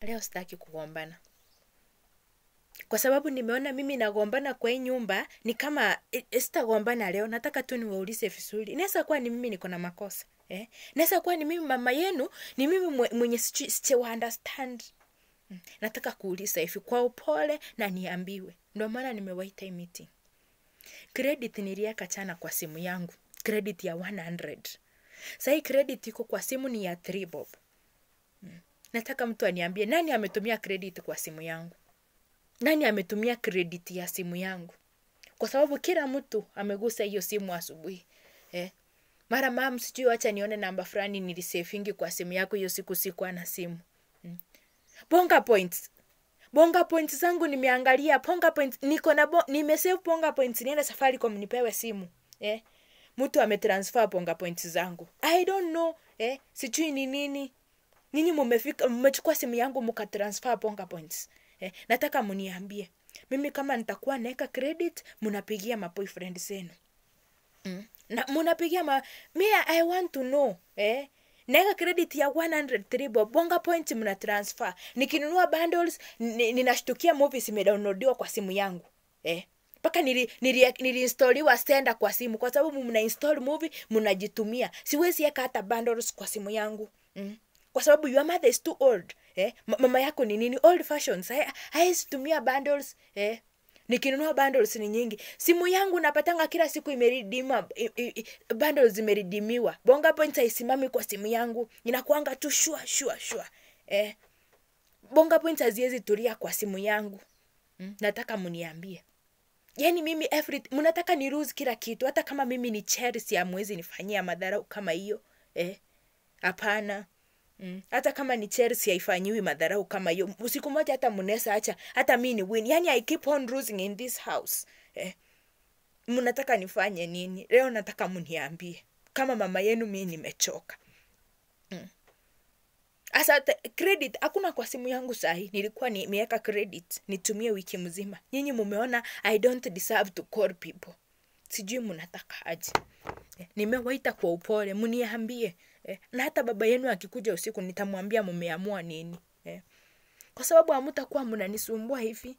Leo sitaki kugombana. Kwa sababu nimeona mimi nagombana kwa hii nyumba ni kama sitagombana leo, nataka tu niwaulize vizuri. Inaweza kuwa ni mimi niko na makosa. Eh? Inaweza kuwa ni mimi mama yenu, ni mimi mwenye si understand. Nataka kuuliza hivi kwa upole na niambiwe. Ndio maana nimewaita hii meeting. Credit niliweka jana kwa simu yangu. Credit ya 100. Sasa hii credit iko kwa simu ni ya 3 bob. Nataka mtu aniambie nani ametumia credit kwa simu yangu? Nani ametumia credit ya simu yangu? Kwa sababu kila mtu amegusa hiyo simu asubuhi. Eh? Mara mam sijui acha nione namba fulani nilisavingi kwa simu yako hiyo siku sikuwa na simu. Bonga points. Bonga points zangu nimeangalia, bonga points niko na nimesave bonga points niende Safaricom nipewe simu. Eh? Mtu ametransfer bonga points zangu. I don't know, eh? Sijui ni nini. Nyinyi mmefika mmechukua simu yangu mkatransfer bonga points. Eh, nataka mniambie. Mimi kama nitakuwa naeka credit, mnapigia ma boyfriend zenu. Na mnapigia ma me I want to know, eh? Naeka credit ya 103 bob, bonga point mna transfer. Nikinunua bundles, ninashtukia movies imedownloadiwa kwa simu yangu. Eh? Paka niliinstalliwa Xender kwa simu kwa sababu mna install movie mnajitumia. Siwezi eka hata bundles kwa simu yangu. Kwa sababu your mother is too old. Eh? Mama yako ni nini? Old fashions. Haezi tumia bundles. Eh? Nikinunua bundles ni nyingi. Simu yangu napatanga kila siku imeredeema, bundles zimeredeemiwa. Bonga points haisimami kwa simu yangu. Inakuanga tu shua shua shua. Eh? Bonga points haziwezi tulia kwa simu yangu. Nataka mniambie. Yaani mimi every mnataka ni lose kila kitu hata kama mimi ni Chelsea hamwezi nifanyia madhara kama hiyo. Eh? Hapana. Hata kama ni Chelsea haifanyiwi madharau kama hiyo. Usiku moja hata mnaweza acha hata mimi ni win. Yaani I keep on losing in this house. Eh. Mnataka nifanye nini? Leo nataka mniambie. Kama mama yenu mimi nimechoka. Asa credit hakuna kwa simu yangu sahi. Nilikuwa nimeweka credit nitumie wiki mzima. Nyinyi mumeona I don't deserve to call people. Sijui mnataka aje. Eh, nimewaita kwa upole mniambie. Eh, na hata baba yenu akikuja usiku nitamwambia mumeamua nini. Eh, kwa sababu hamtakuwa mnanisumbua hivi.